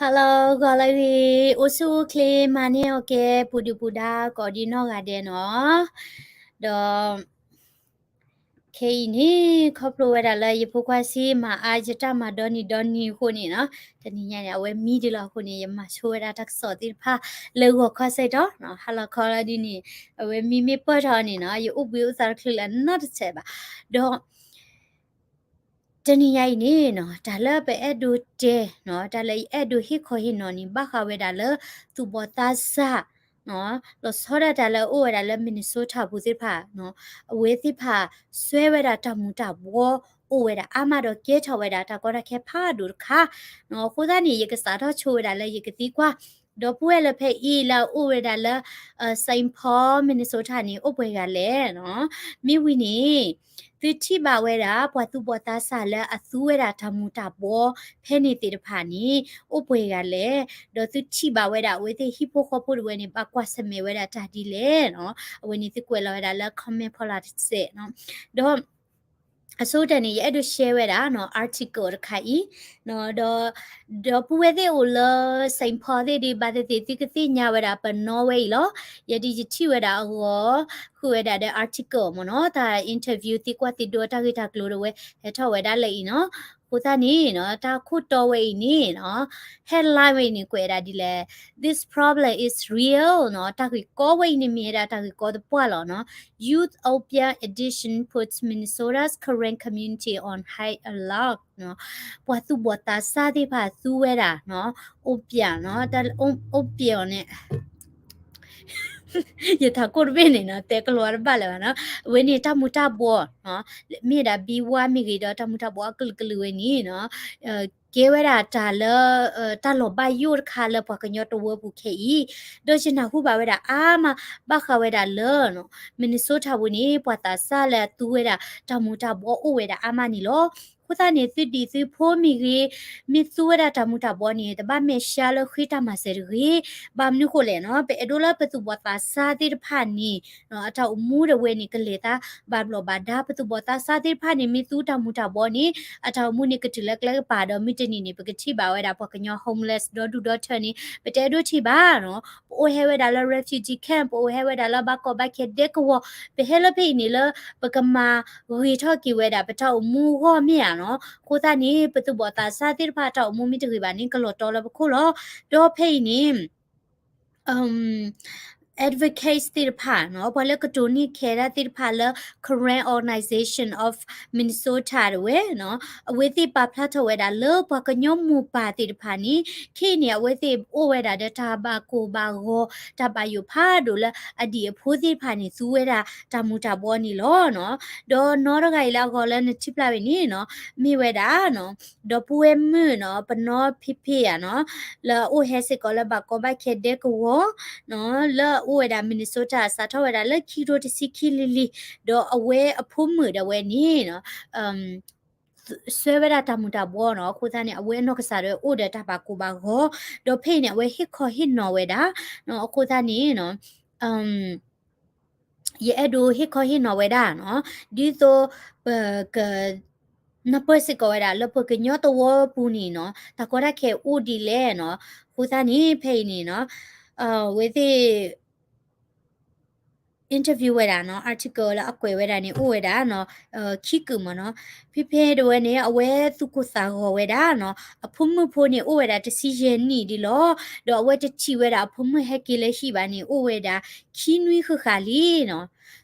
Hello ဂီၤလၢအဂ့ၤ, အိၣ်ဆူၣ်အိၣ်ချ့ မၤန့ၢ်အီၤကဲ ပူၤဒုၣ်ပူၤဒါ ကိးဒံနီၢ်ဂၤဒဲးနီၤ. ဒီး ခဲအံၤန့ၣ် ခီဖျိဝဲဒၣ်လၢယဖိခွါဆံးမၤအါယတၢ်မၤဒီနံၤဒီနံၤအဃိန့ၣ်နီၤ, တနံၤညါန့ၣ် အဝဲမံဒံးလီၤအဃိန့ၣ် ယမၤဆိဝဲဒၣ်တၢ်ကစီၣ်သ့ၣ်တဖၣ်လၢဂီၤခီစဲးတီၤ, ဟါလီၤခီလီၤဒ်န့ၣ် အဝဲမံမ့ၢ်ပၢၢ်ထီၣ်န့ၣ်နီၤ ယအိၣ်ဘှံးအိၣ်သါတချုးလၢနီတစဲးဘၣ်. ဒီး တနံၤညါအံၤန့ၣ်နီၤ တၢ်လၢပအဲၣ်ဒိးတဲနီၤ တၢ်လၢယအဲၣ်ဒိးဟ့ၣ်ခီဟ့ၣ်နီၤန့ၣ် ဘၣ်ဃးဝဲဒၣ်လၢ သူၣ်ဘီၣ်သးစၢ် လီၤဆီဒၣ်တၢ်လၢအအိၣ်ဝဲဒၣ်လၢ Minnesota ပူၤသ့ၣ်တဖၣ်နီၤ, အဝဲသ့ၣ်တဖၣ် စွဲဝဲဒၣ်တၢ်မူၤတၢ်ဘှီအိၣ်ဝဲဒၣ်အါမးဒီးကဲထီၣ်ဝဲဒၣ်တၢ်ကီတၢ်ခဲဖးဒိၣ်တခါနီၤ. အဃိသတးန့ၣ် ယကစးထီၣ်ဆိဝဲဒၣ်လၢယကသံကွၢ် ဒီပုၢ်ဝဲၢ်လၢဖဲအံၤလၢအအိၣ်ဝဲဒၣ်လၢ Saint Paul Minnesota န့ၣ် အိၣ်ပှဲၤဂၤလဲၣ်နီၤ. မ့ၢ်ဝံၤန့ၣ် သုထံၣ်ဘၣ်ဝဲဒၣ် ပှၤသူၣ်ဘီၣ်သးစၢ်လၢအသူဝဲဒၣ်တၢ်မူၤတၢ်ဘှီဖဲန့ၣ်သ့ၣ်တဖၣ်န့ၣ် အိၣ်ပှဲၤဂၤလဲၣ်, ဒီးသုထံၣ်ဘၣ်ဝဲဒၣ်အဝဲသ့ၣ်ဟံၣ်ဖိဃီဖိတဝဲန့ၣ် ဘၣ်ကွၢ်ဆၢၣ်မဲာ်ဝဲဒၣ်တၢ်ဒ်လဲၣ်နီၤ. အဝဲန့ၣ်သုကွဲးလီၤဝဲဒၣ်လၢ comment ဖီလာ်တစဲးနီၤ. ဒီး အဆိကတၢၢ်န့ၣ် ယအဲၣ်ဒိး share ဝဲဒၣ်နီၤ article တခါအံၤ, ဒီး ဒီပုၢ်ဝဲၢ်သ့ၣ်အိၣ်လၢ Saint Paul သ့ၣ်ဒ်ဘၣ်သ့ၣ်သ့ၣ် သုကသ့ၣ်ညါဝဲဒၣ်ပနီၣ်ဝဲအံၤလီၤ. ယဲဒ်ယထံၣ်ဝဲဒၣ်အဂီၢ် ဃုာ်ဝဲဒၣ်ဒီး article မ့ၢ်နီၤ တၢ် interview သံကွၢ်သံဒိးတၢ်ဂ့ၢ်တၢ်ကျိၤတဝဲ ဟဲထီၣ်ဝဲဒၣ်လၢအံၤနီၤ. အဃိသတးန့ၣ်နီၤ တၢ်ခိၣ်တီဝဲအံၤန့ၣ်နီၤ headline ဝဲအံၤန့ၣ် ကွဲးဒၣ်ဒ်လဲၣ်, This problem is real နီၤ, တၢ်ဂ့ၢ်ကီဝဲအံၤန့ၣ် မ့ၢ်ဝဲဒၣ်တၢ်ဂ့ၢ်ကီသပှၢ်လီၤနီၤ. Youth opium addiction puts Minnesota's current community on high alert နီၤ. ပှၤသူၣ်ဘီၣ်သးစၢ်သ့ၣ်တဖၣ်သူဝဲဒၣ်နီၤ opium နီၤ, opium န့ၣ် ယထးခိၣ်တဘ့ၣ်န့ၣ်နီၤ တဲကလီၤတဘၣ်လၢၤဘၣ်နီၤ. အဝဲန့ၣ်တၢ်မူၤတၢ်ဘှီနီၤ, မ့ၢ်ဒၣ် ဘံဝါ မ့ၢ်ဂ့ၤဒီး တၢ်မူၤတၢ်ဘှီအကလုာ်ကလုာ်ဝဲန့ၣ်နီၤ ကဲဝဲဒၣ်တၢ်လၢ တၢ်လီၤဘၣ်ယိၣ်တခါလၢပှၤကညီတဝၢပူၤခဲအံၤ, ဒီးယနၢ်ဟူဘၣ်ဝဲဒၣ်အါမး ဘၣ်ဃးဝဲဒၣ်လၢ Minnesota ပူၤန့ၣ် ပှၤသးစၢ်လၢအသူဝဲဒၣ် တၢ်မူၤတၢ်ဘှီအိၣ်ဝဲဒၣ်အါမးန့ၣ်လီၤ. အဃိသတးန့ၣ် သုဒံၣ်သုဖိမ့ၢ်ဂ့ၤ, မ့ၢ်သူဝဲဒၣ်တၢ်မူၤတၢ်ဘှီန့ၣ် တဘၣ်မဲာ်ဆှးလၢဃ့တၢ်မၤစၢၤတဂ့ၤ. ဘၣ်မနုၤဃိလဲၣ်နီၤ, ပအဲၣ်ဒိးလၢပသူၣ်ဘီၣ်သးစၢ်သ့ၣ်တဖၣ်န့ၣ် အတၢ်အိၣ်မူတဝဲန့ၣ် ကလဲၤသးဘၣ်ဘျီးဘၣ်ဒါ, ပသူၣ်ဘီၣ်သးစၢ်သ့ၣ်တဖၣ်န့ၣ် မ့ၢ်သူတၢ်မူၤတၢ်ဘှီန့ၣ် အတၢ်အိၣ်မူန့ၣ်ကတုၤလၢကျဲကပၤဒီး မုၢ်တနံၤန့ၣ် ပကထံၣ်ဘၣ်ဝဲဒၣ်ပှၤကညီ homeless ဒီဒူၣ်ဒီထၢန့ၣ် ပတအဲၣ်ဒိးထံၣ်ဘၣ်နီၤ. ပအိၣ်ဟဲဝဲဒၣ်လၢ refugee camp, ပအိၣ်ဟဲဝဲဒၣ်လၢဘၣ်ကီဘၣ်ခဲဒဲကဝီၤ, ပဟဲလၢဖဲအံၤန့ၣ်လၢ ပကမၤဂ့ၤထီၣ်က့ၤဝဲဒၣ်ပတၢ်အိၣ်မူအဂီၢ်မ့ၢ်ဧါနီၤ. အဃိသတးန့ၣ် ပသူၣ်ဘီၣ်သးစၢ်သ့ၣ်တဖၣ်အတၢ်အိၣ်မူမ့ၢ်တဂ့ၤဘၣ်န့ၣ် ကလီၤတီလၢပခိၣ်လီၤ. ဒီးဖဲအံၤန့ၣ် advocates သ့ၣ်တဖၣ်နီၤ, ပှၤလၢကတိၤန့ၢ်ခဲဒၣ်သ့ၣ်တဖၣ်လၢ Karen Organization of Minnesota တဝဲနီၤ, အဝဲသ့ၣ်ပာ်ဖျါထီၣ်ဝဲဒၣ်လၢပှၤကညီမိၢ်ပၢ်သ့ၣ်တဖၣ်န့ၣ် ခဲအံၤန့ၣ် အဝဲသ့ၣ်အိၣ်ဝဲဒၣ်ဒီးတၢ်ဘၣ်ကိၢ်ဘၣ်ဂီၤ တၢ်ဘၣ်ယိၣ်ဖးဒိၣ်လၢအဒံၣ်အဖိသ့ၣ်တဖၣ်န့ၣ် သူဝဲဒၣ်တၢ်မူၤတၢ်ဘှီန့ၣ်လီၤနီၤ. ဒီးနီၣ်တဂၤအံၤလၢအဂီၢ်လၢနထံၣ်ဖျါဝဲန့ၣ်နီၤ, မ့ၢ်ဝဲဒၣ်နီၤ ဒီပုၢ်ဝဲၢ်မုၣ်နီၤ, ပနီၣ်ဖံဖ့ဧါနီၤ, လၢအအိၣ်ဟဲစ့ၢ်ကီးလၢဘၣ်ကီဘၣ်ခဲဒဲကဝီၤနီၤ, လၢအအိၣ်ဝဲဒၣ် Minnesota စးထီၣ်ဝဲဒၣ်လၢခံကထိတဆံခံလံၤလံၤ, ဒီးအဝဲအဖိမုၣ်ဒၣ်ဝဲန့ၣ်နီၤ စွဲဝဲဒၣ်တၢ်မူၤတၢ်ဘှီနီၤ. အဃိသတးန့ၣ် အဝဲအနီၢ်ကစၢ်ဒၣ်ဝဲအိၣ်ဒီးတၢ်ဘၣ်ကိၢ်ဘၣ်ဂီၤ, ဒီးဖဲအံၤန့ၣ် အဝဲဟ့ၣ်ခီဟ့ၣ်နီၤဝဲဒၣ်နီၤ. အဃိသတးန့ၣ်နီၤ ယအဲၣ်ဒိးဟ့ၣ်ခီဟ့ၣ်နီၤဝဲဒၣ်နီၤ, ဒ်သိးပက နၢ်ပၢၢ်စ့ၢ်ကီးဝဲဒၣ်လၢပှၤကညီတဝၢပူၤန့ၣ်နီၤ တၢ်ကီတၢ်ခဲအိၣ်ဒ်လဲၣ်နီၤ. အဃိသတးန့ၣ် ဖဲအံၤန့ၣ်နီၤ အဝဲသ့ၣ် interview ဝဲဒၣ်နီၤ, article လၢအကွဲးဝဲဒၣ်န့ၣ် အိၣ်ဝဲဒၣ်နီၤ ခံကုာ်မ့ၢ်နီၤ. ဖံဖ့ဒၣ်ဝဲန့ၣ် အဝဲသူၣ်ကိၢ်သးဂီၤဝဲဒၣ်နီၤ, အဖိမုၣ်ဖိန့ၣ် အိၣ်ဝဲဒၣ်တဆံယဲၢ်နံၣ်ဒ်လီၤ. ဒီးအဝဲတထံၣ်ဝဲဒၣ်အဖိမုၣ်ဟဲက့ၤလၢဟံၣ်ဘၣ်န့ၣ် အိၣ်ဝဲဒၣ်ခံနွံဃၣ်ဃၣ်လံနီၤ.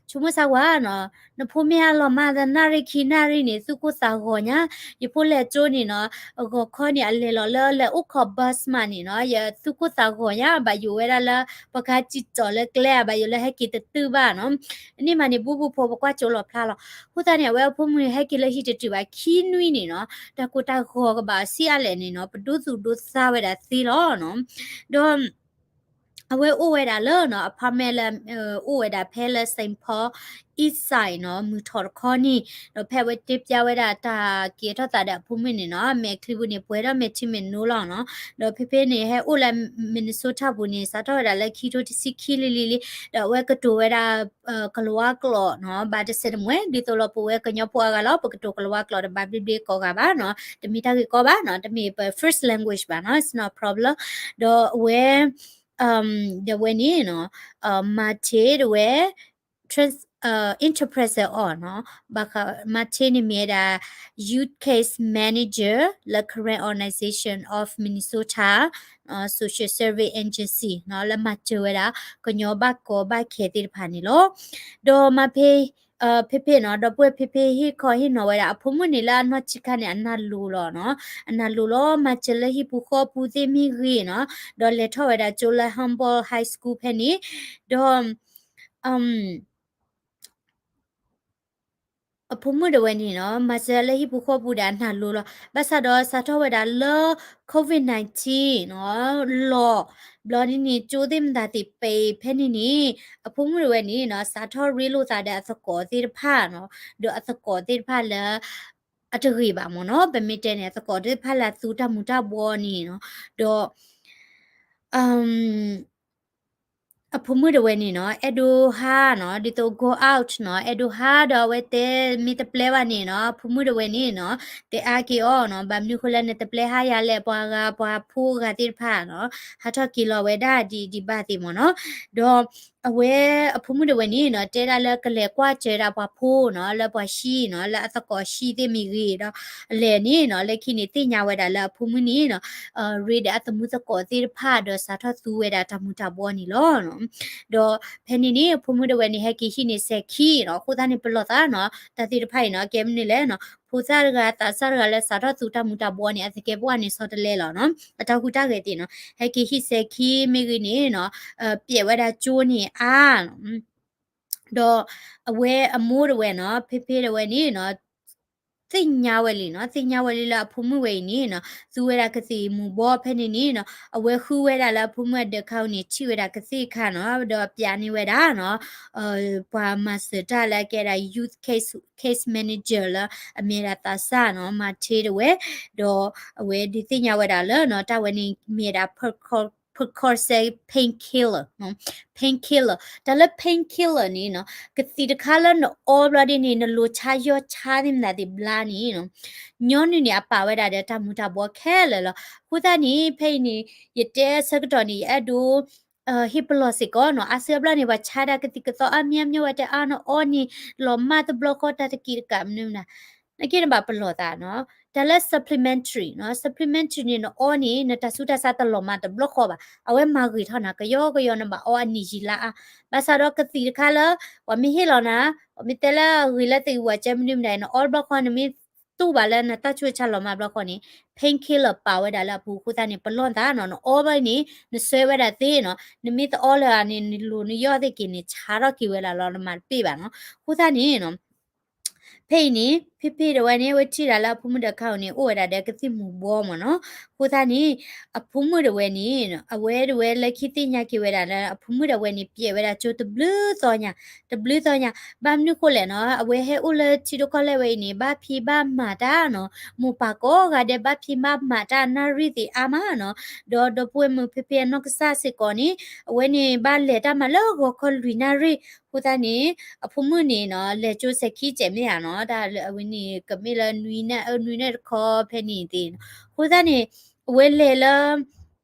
ဆိကမိၣ်စၢ်ဝဲနီၤ, နဖိမ့ၢ်အလီၤမၢ်သနာ်ရံၣ်ခံနၣ်ရံၣ်န့ၣ် သူၣ်ကိၢ်သးဂီၤညါ, ယဖိလဲၤကၠိန့ၣ်နီၤ, အဂီၤခီန့ၣ် အလဲၤလီၤလၢလဲၤအိၣ်ခိး bus မးန့ၣ်နီၤ, ယသူၣ်ကိၢ်သးဂီၤညါ, ဘၣ်ယိၣ်ဝဲဒၣ်လၢ ပှၤကဟးစံၣ်ကၠီၣ်လၢကျဲဧါ, ဘၣ်ယိၣ်လၢဟဲက့ၤတတုၤဘၣ်နီၤ. အန့ၣ်မးန့ၣ် ဘူးဘူးဖိ ပကွၢ်ကၠိလီၤဖျါလီၤ. အဃိသတးန့ၣ် အဝဲအဖိမုၣ်န့ၣ် ဟဲက့ၤလၢဟံၣ်တတုၤဘၣ် ခံနွံန့ၣ်နီၤ, တၢ်ကိၢ်တၢ်ဂီၤကဘၣ်စံးအါလဲၣ်န့ၣ်နီၤ, ပဒိသူၣ်ဒိသးဝဲဒၣ်သ့လီၤနီၤ. ဒီး အဝဲအိၣ်ဝဲဒၣ်လၢနီၤ apartment လၢ အိၣ်ဝဲဒၣ်ဖဲလၢ Saint Paul East Side နီၤ မုၢ်ထီၣ်တခီန့ၣ် ဒီးဖဲအဝဲတဲဖျါဝဲဒၣ်တၢ်ကဲထီၣ်သးဒီးအဖိမုၣ်န့ၣ်နီၤ မဲာ်ချံပူၤန့ၣ် ပှဲၤထီၣ်မဲာ်ထံမဲာ်နိလီၤနီၤ. ဒီးဖဲဖဲန့ၣ် ဟဲအိၣ်လၢ Minnesota ပူၤန့ၣ် စးထီၣ်ဝဲဒၣ်လၢခံထိတဆံခံလံလံလံ ဒီးအဝဲကတိၤဝဲဒၣ် ကလၤဝါကျိာ်နီၤ ဘၣ်တစဲးတမှဲၤ ဒ်သိးလီၤပဝဲကညီဖိအဂၤလီၤ ပကတိၤကလၤဝါကျိာ်ဒီးဘၣ်ဘျ့ဘျ့ကိးဂၤဘၣ်နီၤ တမ့ၢ်တၢ်ဂ့ၢ်ကီဘၣ်နီၤ တမ့ၢ်ပ first language ဘၣ်နီၤ it's not a problem. ဒီးအဝဲ ဒီးဝဲန့ၣ်နီၤ မၤထ့တဝဲ interpreter အီၤနီၤ ဘၣ်ဃး မၤထ့န့ၣ်မ့ၢ်ဝဲဒၣ် youth case manager လၢ Karen Organization of Minnesota Social Service Agency နီၤ လၢမၤစၢၤဝဲဒၣ် ကညီဘၣ်ကီဘၣ်ခဲသ့ၣ်တဖၣ်န့ၣ်လီၤ. ဒီးမၤဖဲ ဖဲဖဲနီၤ ဒီပုၢ်ဝဲၢ်ဖဲဖဲဟ့ၣ်ခီဟ့ၣ်နီၤဝဲဒၣ် အဖိမုၣ်န့ၣ်လၢအနီၢ်ဆံးခါန့ၣ် အနၢ်လိၤလီၤနီၤ အနၢ်လိၤလီၤ မၤစၢၤလၢဟံၣ်ပူၤဃီပူၤသ့ၣ်မ့ၢ်ဂ့ၤနီၤ ဒီးလဲၤထီၣ်ဝဲဒၣ်ကၠိလၢ Humboldt High School ဖဲန့ၣ် ဒီး အဖိမုၣ်တဝဲန့ၣ်နီၤ မၤစၢၤလၢဟံၣ်ပူၤဃီပူၤဒီးအနၢ်လိၤလီၤ ဘၣ်ဆၣ်ဒီးစးထီၣ်ဝဲဒၣ်လၢ COVID nineteen နီၤ လီၤ ဘျီဒ်န့ၣ် ကၠိသ့ၣ်မတၤသ့ၣ်ပဲာ်ဖဲန့ၣ်န့ၣ် အဖိမုၣ်တဝဲန့ၣ်နီၤ စးထီၣ်ရ့လိာ်သးဒီးအသကိးသ့ၣ်တဖၣ်နီၤ ဒီးအသကိးသ့ၣ်တဖၣ်လၢ အတဂ့ၤဘၣ်မ့ၢ်နီၤ ပမ့ၢ်တဲန့ၣ် အသကိးသ့ၣ်တဖၣ်လၢအသူတၢ်မူၤတၢ်ဘှီန့ၣ်နီၤ ဒီး အဖိမုၣ်တဝဲန့ၣ်နီၤ အဲၣ်ဒိးဟးနီၤ ဒ်သိး go out နီၤ အဲၣ်ဒိးဟးဒီးအဝဲတဲမ့ၢ်တပျဲဘၣ်န့ၣ်နီၤ အဖိမုၣ်တဝဲန့ၣ်နီၤ တဲအါက့ၤအီၤနီၤ ဘၣ်မနုၤဃိလၢနတပျဲဟါယၤလဲၣ် ပှၤဂၤပှၤဖိဂၤသ့ၣ်တဖၣ်နီၤ ဟးထီၣ်က့ၤလီၤဝဲဒၣ်ဒ်ဒံးဘၣ်သ့ၣ်မ့ၢ်နီၤ ဒီး အဝဲအဖိမုၣ်တဝဲန့ၣ်နီၤ တဲဒၣ်လၢကလဲၤကွၢ်စၢၤဒၣ်ပှၤဖိနီၤ လၢပှၤဟံၣ်နီၤ လၢအသကိးဟံၣ်သ့ၣ်မ့ၢ်ဂ့ၤဒီး အလဲၤန့ၣ်နီၤ လၢခံန့ၣ်သ့ၣ်ညါဝဲဒၣ်လၢအဖိမုၣ်န့ၣ်နီၤ ရ့ဒီးအသမူသကိးသ့ၣ်တဖၣ်ဒီးစးထီၣ်သူဝဲဒၣ်တၢ်မူၤတၢ်ဘှီန့ၣ်လီၤ. ဒီးဖဲန့ၣ်န့ၣ် အဖိမုၣ်တဝဲန့ၣ် ဟဲက့ၤဟံၣ်န့ၣ်စဲၤခံနီၤ အဃိသတးန့ၣ် ပလီၢ်သးနီၤ တၢ်သ့ၣ်တဖၣ်အံၤနီၤ ကဲမနုၤလဲၣ်နီၤ ဖိသၣ်တဂၤသးစၢ်တဂၤလၢစးထီၣ်သူ တၢ်မူၤတၢ်ဘှီန့ၣ် အသကဲးပဝးန့ၣ် ဆီတလဲလီၤနီၤ အတၢ်ဟူးတၢ်ဂဲၤသ့ၣ်နီၤ ဟဲက့ၤဟံၣ်စဲၤခံမ့ၢ်ဂ့ၤန့ၣ်နီၤ ပျဲဝဲဒၣ်ကၠိန့ၣ်အါ ဒီးအဝဲအမိၢ်တဝဲနီၤ ဖဲဖဲတဝဲန့ၣ်နီၤ သ့ၣ်ညါဝဲလံနီၤ သ့ၣ်ညါဝဲလံလၢအဖိမုၣ်ဝဲအံၤန့ၣ်နီၤ သူဝဲဒၣ်ကသံၣ်မူၤဘှီဖဲန့ၣ်န့ၣ်နီၤ အဝဲဃုဝဲဒၣ်လၢအဖိမုၣ်အဒၢးခါအံၤန့ၣ် ထံၣ်ဝဲဒၣ်ကသ့ၣ်ခါနီၤ ဒီးပျးန့ၢ်ဝဲဒၣ်နီၤ ပှၤမၤစၢၤတၢ်လၢအကဲဒၣ် youth case, case manager လၢအမ့ၢ်ဒၣ်သးစၢ်နီၤ မၤထ့တဝဲ ဒီးအဝဲဒုးသ့ၣ်ညါဝဲဒၣ်လၢနီၤ တၢ်ဝဲန့ၣ်မ့ၢ်ဒၣ် Percocet painkiller, painkiller တၢ်လၢ painkiller န့ၣ်နီၤ ကသံၣ်တခါလၢနအီဘျီဒ်န့ၣ် နလိၤဆါယီၢ်ဆါသ့ၣ်မနုၤသ့ၣ်ဘျါန့ၣ်နီၤ ညီနုၢ်န့ၣ် အပာ်ဝဲဒၣ်ဒီးတၢ်မူၤတၢ်ဘှီခဲလၢာ်လီၤ. အဃိသတးန့ၣ် ဖဲအံၤန့ၣ် ယတဲဆၢကတီၢ်န့ၣ် ယအဲၣ်ဒိး ဟ့ၣ်ပလီၢ်စ့ၢ်ကီးနီၤ အါစုအါဘျီန့ၣ် ပှၤဆါဒၣ်ကသံၣ်ကသီအါမံၤအါမံၤ ဝဲတဲအါနအီန့ၣ် လီၤမၢ်တဘျီဃီ တၢ်တကံၣ်တကးမနုၤမနုၤ နက့နဘၣ်ပလီၢ်သးနီၤ တၢ်လၢ supplementary နီၤ supplementary န့ၣ် နအီန့ၣ် နတၢ်ဆူးတၢ်ဆါတလီၤမၢ်တဘျီဃီဘၣ် အဝဲမၤဂ့ၤထီၣ်နၤ ကယီကယီနဘၣ်အီအနံၣ်ယံာ်လါအါ ဘၣ်ဆၣ်ဒီးကသံၣ်တခါလၢ ပှၤမ့ၢ်ဟ့ၣ်လီၤနၤ ပှၤမ့ၢ်တဲလၢအဂ့ၤလၢသ့ၣ်ဝဲကဲမနုၤမနုၤ နအီတဘျီဃီ နမ့ၢ်တူၢ်ဘၣ်လၢနတၢ်ဆူးတၢ်ဆါလီၤမၢ်ဘျီဃီန့ၣ် painkiller ပာ်ဝဲဒၣ်လၢအပူၤအဃိသတးန့ၣ် ပလီၢ်သးနီၤ နအီဘၣ်န့ၣ် နဆှၢဝဲဒၣ်သ့နီၤ နမ့ၢ်တအီလၢၤန့ၣ် နလိၤနယီၢ်သ့ၣ်က့ၤန့ၣ် ဆါထီၣ်က့ၤဝဲဒၣ်လီၤ နမၤတပ့ၢ်ဘၣ်နီၤ အဃိသတးန့ၣ်နီၤ ဖဲအံၤန့ၣ် ဖဲဖဲတဝဲန့ၣ် အဝဲထံၣ်ဒၣ်လၢအဖိမုၣ်ဒီးခါအံၤန့ၣ် အိၣ်ဝဲဒၣ်ဒီးကသံၣ်မူၤဘှီမ့ၢ်နီၤ အဃိသတးန့ၣ် အဖိမုၣ်တဝဲန့ၣ် အဝဲတဝဲလၢခံသ့ၣ်ညါက့ၤဝဲဒၣ်လၢ အဖိမုၣ်တဝဲန့ၣ် ပျဲဝဲဒၣ်ကၠိတဘျုးသီညါ တဘျုးသီညါ ဘၣ်မနုၤဃိလဲၣ်နီၤ အဝဲဟဲအိၣ်လၢထံဒိၣ်ကီၢ်လဲၢ်ဝဲအံၤန့ၣ် ဘၣ်ဖံးဘၣ်မၤတၢ်နီၤ မိၢ်ပၢ်ကိးဂၤဒဲး ဘၣ်ဖံးဘၣ်မၤတၢ်နၣ်ရံၣ်သ့ၣ်အါမးနီၤ ဒီးဒီပုၢ်ဝဲၢ်မုၣ်ဖဲဖဲအနီၢ်ကစၢ်စ့ၢ်ကီးန့ၣ် အဝဲန့ၣ်ဘၣ်လဲၤတၢ်မၤလၢဂီၤခီလွံၢ်နၣ်ရံၣ် အဃိသတးန့ၣ် အဖိမုၣ်န့ၣ်နီၤ လဲၤကၠိစဲၤခံကဲးမ့ၢ်ဧါနီၤ တၢ်လၢအဝဲန့ၣ် ကမ့ၢ်လၢနွံနၣ်အၢ နွံနၣ်တခီဖဲန့ၣ်သ့ၣ်နီၤ အဃိသတးန့ၣ် အဝဲလဲၤလၢ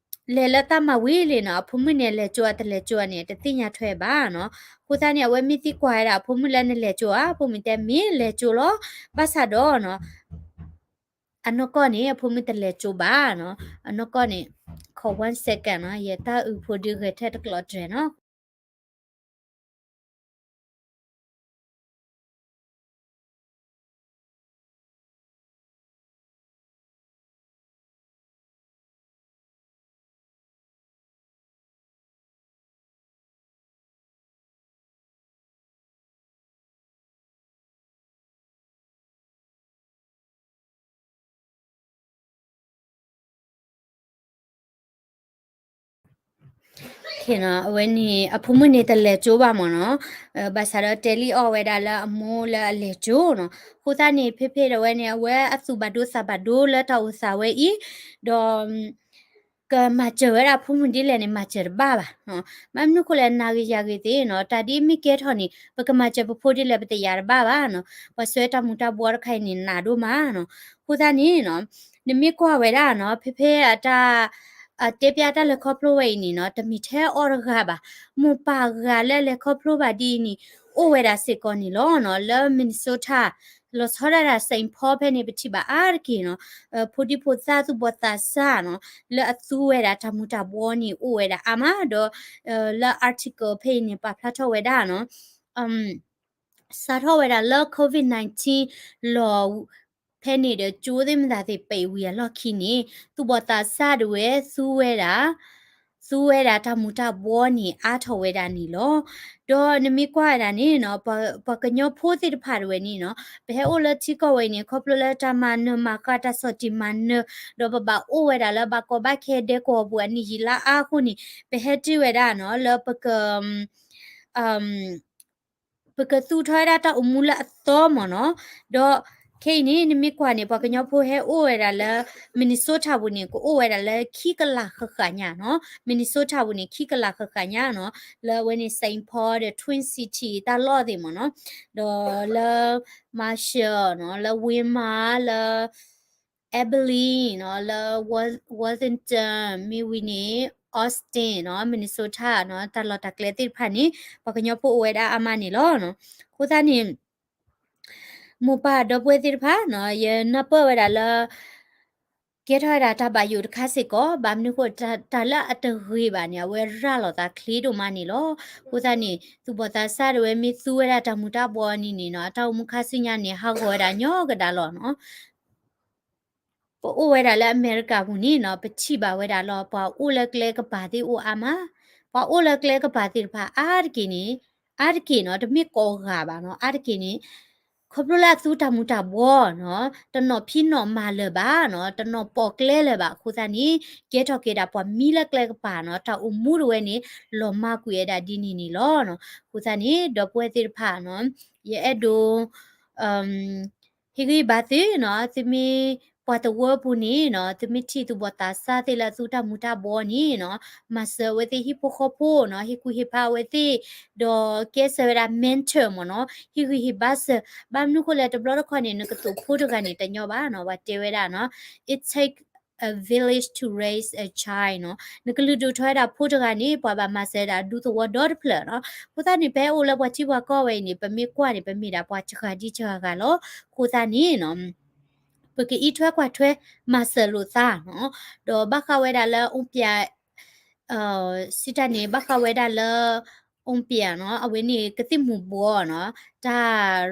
လဲၤလၢတၢ်မၤဝံၤလံနီၤ အဖိမုၣ်န့ၣ် လဲၤကၠိအတလဲၤကၠိန့ၣ် တသ့ၣ်ညါထွဲဘၣ်နီၤ အဃိသတးန့ၣ် အဝဲမ့ၢ်သံကွၢ်ဝဲဒၣ်အဖိမုၣ်လၢနလဲၤကၠိဧါ အဖိမုၣ်တဲမ့ၢ်လဲၤကၠိလီၤ ဘၣ်ဆၣ်ဒီးနီၤ အနီၢ်ကီၢ်န့ၣ် အဖိမုၣ်တလဲၤကၠိဘၣ်နီၤ အနီၢ်ကီၢ်န့ၣ် ခီ one second နီၤ ယတၢ်အုးဖိဒုးဂဲၤထဲတကျိးတြဲၤနီၤ အဝဲန့ၣ် အဖိမုၣ်န့ၣ်တလဲၤကၠိဘၣ်မ့ၢ်နီၤ, ဘၣ်ဆၣ်ဒီးတဲလံအီၣ်ဝဲဒၣ်လၢအမိၢ်လၢအလဲၤကၠိနီၤ. အဃိသတးန့ၣ် ဖဲဖဲဒီးဝဲန့ၣ် အဝဲအသူၣ်ဘၣ်ဒိသးဘၣ်ဒိလၢတၢ်အိၣ်သးဝဲအံၤ, ဒီး ကမၤစၢၤဝဲဒၣ်အဖိမုၣ်ဒ်လဲၣ်န့ၣ် မၤစၢၤတဘၣ်ဘၣ်. ဘၣ်မနုၤဃိလဲၣ် နၤဂ့ၤယၤဂ့ၤသ့ၣ်နီၤ, တၢ်ဒ်မ့ၢ်ကဲထီၣ်န့ၣ် ပကမၤစၢၤပဖိဒ်လဲၣ် ပတယာ်တဘၣ်ဘၣ်နီၤ. ပှၤဆှၢတၢ်မူၤတၢ်ဘှီတခါအံၤန့ၣ် နးဒိၣ်မးနီၤ. အဃိသတးန့ၣ်နီၤ, နမ့ၢ်ကွၢ်ဝဲဒၣ်နီၤ ဖဲဖဲအတၢ် တဲပျၢ်တၢ်လဲၤခီဖျိဝဲအံၤန့ၣ်နီၤ, တမ့ၢ်ထဲအီၤတဂၤဘၣ်, မိၢ်ပၢ်ဂၤလၢအလဲၤခီဖျိဘၣ်ဒ်အံၤန့ၣ် အိၣ်ဝဲဒၣ်စ့ၢ်ကီးန့ၣ်လီၤနီၤ. လၢ Minnesota လီၤဆီဒၣ်တၢ် Saint Paul ဖဲန့ၣ် ပထံၣ်ဘၣ်အါတက့ၢ်နီၤ, ဖိဒံဖိသၣ်သူၣ်ဘီၣ်သးစၢ်နီၤ, လၢအသူဝဲဒၣ်တၢ်မူၤတၢ်ဘှီန့ၣ် အိၣ်ဝဲဒၣ်အါမး, ဒီး လၢ article ဖဲအံၤန့ၣ် ပာ်ဖျါထီၣ်ဝဲဒၣ်နီၤ စးထီၣ်ဝဲဒၣ်လၢ COVID nineteen လီၤ ဖဲန့ၣ်ဒီး ကၠိသ့ၣ်မတၤသ့ၣ်ပံးဝံၤအလီၢ်ခံန့ၣ် သူၣ်ဘီၣ်သးစၢ်ဒၣ်ဝဲ သူဝဲဒၣ် သူဝဲဒၣ်တၢ်မူၤတၢ်ဘှီန့ၣ် အါထီၣ်ဝဲဒၣ်န့ၣ်လီၤ. ဒီးနမ့ၢ်ကွၢ်ဝဲဒၣ်န့ၣ်နီၤ, ပှၤကညီဖိသ့ၣ်တဖၣ်ဒၣ်ဝဲန့ၣ်နီၤ, ပဟဲအိၣ်လၢထံကီၢ်ဝဲအံၤန့ၣ် ခီဖျိလၢတၢ်မၤနၢၤမၤဃၣ် တၢ်ဆီၣ်တံၢ်မၤနၢၤ, ဒီးပဘၣ်အိၣ်ဝဲဒၣ်လၢဘၣ်ကီဘၣ်ခဲဒဲကဝီၤပူၤအနံၣ်ယံာ်လါအါအဃိန့ၣ် ပဟဲတ့ၢ်ဝဲဒၣ်နီၤ လၢပက ပကသူၣ်ထီၣ်ဝဲဒၣ်တၢ်အိၣ်မူလၢအသီမ့ၢ်နီၤ. ဒီးခဲအံၤန့ၣ် နမ့ၢ်ကွၢ်န့ၣ် ပှၤကညီဖိဟဲအိၣ်ဝဲဒၣ်လၢ Minnesota ပူၤန့ၣ် ကအိၣ်ဝဲဒၣ်လၢခံကလးဃၣ်ဃၣ်ညါနီၤ. Minnesota ပူၤန့ၣ် ခံကလးဃၣ်ဃၣ်ညါနီၤ, လၢအဝဲန့ၣ် Saint Paul ဒီး Twin City တၢ်လီၢ်သ့ၣ်မ့ၢ်နီၤ, ဒီးလၢ Marshall နီၤ, လၢ Willmar လၢ Abilene နီၤ, လၢ Worthington မ့ၢ်ဝံၤန့ၣ် Austin နီၤ, Minnesota နီၤ, တၢ်လီၢ်တၢ်ကျဲသ့ၣ်တဖၣ်န့ၣ် ပှၤကညီဖိအိၣ်ဝဲဒၣ်အါမးန့ၣ်လီၤ. အဃိသတးန့ၣ် မိၢ်ပၢ်ဒီပုၢ်ဝဲၢ်သ့ၣ်တဖၣ်နီၤ, ယနၢ်ပၢၢ်ဝဲဒၣ်လၢ ကဲထီၣ်ဝဲဒၣ်တၢ်ဘၣ်ယိၣ်တခါစ့ၢ်ကီး, ဘၣ်မနုၤဃိ တၢ်လၢအတဂ့ၤဘၣ်န့ၣ် အဝဲရၤလီၤသးချ့ဒိၣ်မးန့ၣ်လီၤ. အဃိသတးန့ၣ် သူၣ်ဘီၣ်သးစၢ်ဒၣ်ဝဲမ့ၢ်သူဝဲဒၣ်တၢ်မူၤတၢ်ဘှီန့ၣ်န့ၣ်နီၤ, အတၢ်အိၣ်မူခါဆူညါန့ၣ် ဟးဂီၤဝဲဒၣ်ညီကဒၣ်လီၤနီၤ. ပအိၣ်ဝဲဒၣ်လၢအမဲရကၤပူၤန့ၣ်နီၤ, ပထံၣ်ဘၣ်ဝဲဒၣ်လီၤ ပှၤအိၣ်လၢကျဲကပၤသ့ၣ်အိၣ်အါမး, ပှၤအိၣ်လၢကျဲကပၤသ့ၣ်တဖၣ်အါတက့ၢ်န့ၣ်, အါတက့ၢ်နီၤ, တမ့ၢ်ကိးဂၤဘၣ်နီၤ, အါတက့ၢ်န့ၣ် ခီဖျိလၢအသူတၢ်မူၤတၢ်ဘှီနီၤ, တနီၣ်ဖံးနီၣ်မၤလၢၤဘၣ်နီၤ, တနီၣ်ပိာ်ကျဲလၢၤဘၣ်အဃိသတးန့ၣ်, ကဲထီၣ်က့ၤဒၣ်ပှၤမံလၢကျဲကပၤနီၤ, တၢ်အိၣ်မူဒၣ်ဝဲန့ၣ် လီၤမၢ်ကွံာ်ဝဲဒၣ်ဒ်န့ၣ်န့ၣ်လီၤ. အဃိသတးန့ၣ် ဒီပုၢ်ဝဲၢ်သ့ၣ်တဖၣ်နီၤ, ယအဲၣ်ဒိး ဟ့ၣ်ဂံၢ်ဘါသုနီၤ, သုမ့ၢ်ပှၤတဝၢပူၤန့ၣ်နီၤ, သုမ့ၢ်ထံၣ်သူၣ်ဘီၣ်သးစၢ်သ့ၣ်လၢအသူတၢ်မူၤတၢ်ဘှီန့ၣ်နီၤ, မၤစၢၤအဝဲသ့ၣ်ဟံၣ်ဖိဃီဖိနီၤ, ဟ့ၣ်ကူၣ်ဟ့ၣ်ဖးအဝဲသ့ၣ်, ဒီးကဲစၢၤဝဲဒၣ် mentor မ့ၢ်နီၤ, ဟ့ၣ်ဂံၢ်ဟ့ၣ်ဘါစၢၤ, ဘၣ်မနုၤဃိလဲၣ် တဘျီတခီၣ်န့ၣ် နကသိးဖိတဂၤန့ၣ် တညီဘၣ်နီၤ, ပှၤတဲဝဲဒၣ်နီၤ, it take a village to raise a child နီၤ, နကလုၢ်ဒိၣ်ထီၣ်ဝဲဒၣ်ဖိတဂၤန့ၣ် ပှၤဘၣ်မၤစၢၤဒၣ်ဒူသဝီဒီတဖျၢၣ်နီၤ. အဃိသတးန့ၣ် ပဟဲအိၣ်လၢပှၤထံပှၤကီၢ်ဝဲအံၤန့ၣ် ပမ့ၢ်ကွၢ်န့ၣ် ပမ့ၢ်ဒၣ်ပှၤစှၤဒံစှၤဂၤလီၤ. အဃိသတးန့ၣ်နီၤ ပကအံးထွဲကွၢ်ထွဲ မၤစၢၤလိာ်သးနီၤ, ဒီးဘၣ်ဃးဝဲဒၣ်လၢ အိၣ်ပျး စံးတၢ်န့ၣ် ဘၣ်ဃးဝဲဒၣ်လၢ အိၣ်ပျးနီၤ, အဝဲန့ၣ်ကသံၣ်မူၤဘှီးနီၤ, တၢ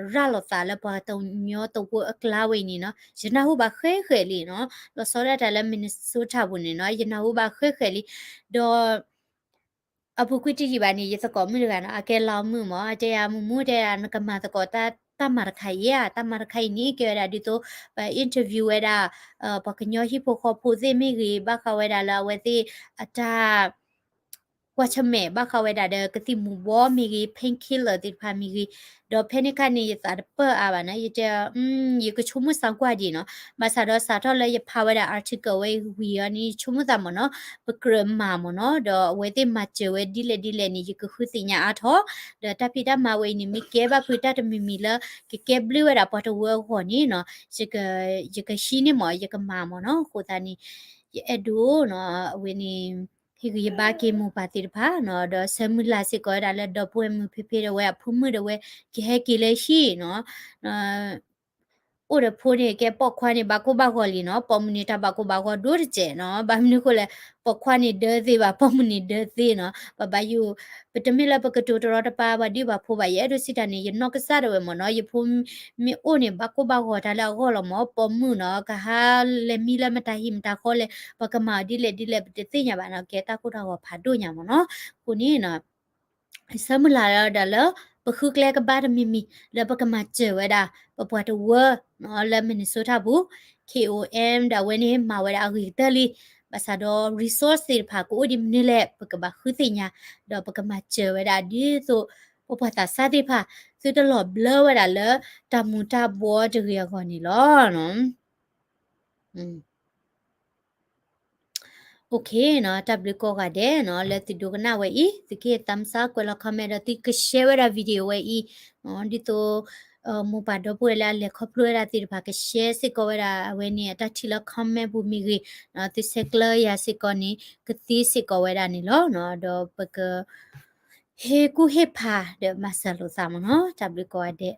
်ရၤလီၤသးလၢပှၤကညီတဝၢအကျါဝဲအံၤန့ၣ်နီၤ, ယနၢ်ဟူဘၣ်ဃဲဃဲလံနီၤ, လီၤဆီဒၣ်တၢ်လၢ Minnesota ပူၤန့ၣ်နီၤ, ယနၢ်ဟူဘၣ်ဃဲဃဲလံ, ဒီး အပူၤကွံာ်တယံာ်ဘၣ်န့ၣ် ယသကိးမုၣ်တဂၤနီၤ, အကဲလီၤမုၣ်မ့ၢ်, အတဲယၤ မူမူ တဲယၤ နကမၤသကိးတၢ်မၤတခါအံၤဧါ, တၢ်မၤတခါအံၤန့ၣ် ကဲဝဲဒၣ်ဒ်သိး ပ interview ဝဲဒၣ် ပှၤကညီဟံၣ်ဖိဃီဖိသ့ၣ်မ့ၢ်ဂ့ၤ, ဘၣ်ဃးဝဲဒၣ်လၢအဝဲသ့ၣ်အတၢ် ကွၢ်ဆၢၣ်မဲာ် ဘၣ်ဃးဝဲဒၣ်ဒီးကသံၣ်မူၤဘှီးမ့ၢ်ဂ့ၤ, painkiller သ့ၣ်တဖၣ်မ့ၢ်ဂ့ၤ, ဒီးဖဲန့ၣ်အခါန့ၣ် ယသးတပၢၢ်အါဘၣ်နီၤ, ယတဲ ယကဆိကမိၣ်သံကွၢ်ဒံးနီၤ, ဘၣ်ဆၣ်ဒီးစးထီၣ်လၢယဖးဝဲဒၣ် article ဝဲဝံၤအီၤန့ၣ် ယဆိကမိၣ်သးမ့ၢ်နီၤ, ပကြၢးမၤမ့ၢ်နီၤ, ဒီးအဝဲသ့ၣ်မၤစၢၤဝဲဒ်လဲၣ်ဒ်လဲၣ်န့ၣ် ယကဃုသ့ၣ်ညါအါထီၣ်, ဒီးတၢ်ဖံးတၢ်မၤဝဲအံၤန့ၣ် မ့ၢ်ကဲဘၣ်ဖုးတၢ်တမံၤမံၤလၢ ကကဲဘျုးဝဲဒၣ်ပှၤတဝၢအဂီၢ်န့ၣ်နီၤ, ယကဟံးန့ၢ်မ့ၢ် ယကမၤမ့ၢ်နီၤ, အဃိသတးန့ၣ် ယအဲၣ်ဒိးနီၤ, အဝဲန့ၣ် ဟ့ၣ်ဂံၢ်ဟ့ၣ်ဘါက့ၤမိၢ်ပၢ်သ့ၣ်တဖၣ်နီၤ, ဒီးဆၢမုၢ်လၢ်စ့ၢ်ကီးဝဲဒၣ်လၢဒီပုၢ်ဝဲၢ်မုၣ်ဖဲဖဲဒီးဝဲအဖိမုၣ်ဒီးဝဲ ကဟဲက့ၤလၢဟံၣ်နီၤ, အိၣ်ဒီးဖိန့ၣ် ကဲပိာ်ခွါန့ၣ် ဘၣ်ကိၢ်ဘၣ်ဂီၤလံနီၤ, ပိာ်မုၣ်န့ၣ် တၢ်ဘၣ်ကိၢ်ဘၣ်ဂီၤဒိၣ်တစဲးနီၤ, ဘၣ်မနုၤဃိလဲၣ် ပိာ်ခွါန့ၣ်ဒၢသ့ဘၣ်, ပိာ်မုၣ်န့ၣ်ဒၢသ့နီၤ, ပဘၣ်ယိၣ်, ပတမ့ၢ်လၢပကတိၤတရီတပါပှၤဒံၣ်ပှၤဖိဘၣ်, ယအဲၣ်ဒိးစံးတၢ်န့ၣ် ယနီၢ်ကစၢ်ဒၣ်ဝဲမ့ၢ်နီၤ, ယဖိမ့ၢ်အိၣ်န့ၣ် ဘၣ်ကိၢ်ဘၣ်ဂီၤတၢ်လၢအဂီၢ်လီၤမ့ၢ်, ပိာ်မုၣ်နီၤ ကဟးလဲၤမံလၢမတၤဟံၣ်မတၤဃီလဲၣ်, ပကမၤအီၤဒ်လဲၣ်ဒ်လဲၣ် ပတသ့ၣ်ညါဘၣ်နီၤ, ကဲတၢ်ကိၢ်တၢ်ဂီၤဖးဒိၣ်ညါမ့ၢ်နီၤ, အဃိန့ၣ် ဆၢမုၢ်လၢ်လၢဒၣ်လၢ ပဃုကျဲကဘၣ်တမံၤမံၤ လၢပကမၤစၢၤဝဲဒၣ် ပပှၤတဝၢနီၤ လၢ Minnesota ပူၤ, K O M ဒီးအဝဲန့ၣ်မၤဝဲဒၣ်အဂ့ၤကတၢၢ်လံ, ဘၣ် ဘၣ်ဆၣ်ဒီး resource သ့ၣ်တဖၣ်ကအိၣ်ဒ်မနုၤလဲၣ် ပကဘၣ်ဃုသ့ၣ်ညါ, ဒီးပကမၤစၢၤဝဲဒၣ်ဒ်သိး ပပှၤသးစၢ်သ့ၣ်တဖၣ် သုတလီၤဘျၢဝဲဒၣ်လၢ တၢ်မူၤတၢ်ဘှီတဂ့ၤအဂီၢ်န့ၣ်လီၤ. OK နီၤ, တၢ်ဘျုးကိးဂၤဒဲးနီၤ လၢသုဒိကနၣ်ဝဲအံၤ, သုကဟ့ၣ် thumbs up ကွဲးလီၤ comment ဒီးသုက share ဝဲဒၣ် video ဝဲအံၤ, ဒ်သိး မိၢ်ပၢ်ဒီပုၢ်ဝဲၢ်လၢအလဲၤခီဖျိဝဲဒၣ်သ့ၣ်တဖၣ်က share စ့ၢ်ကီးဝဲဒၣ်အဝဲန့ၣ် အတၢ်ထံၣ်လၢ comment ပူၤမ့ၢ်ဂ့ၤ, သုဆဲးကျၢယၤစ့ၢ်ကီးန့ၣ် ကသ့စ့ၢ်ကီးဝဲဒၣ်န့ၣ်လီၤ. ဒီးပက ဟ့ၣ်ကူၣ်ဟ့ၣ်ဖးဒီးမၤစၢၤလိာ်သးမ့ၢ်နီၤ, တၢ်ဘျုးကိးဂၤဒဲး.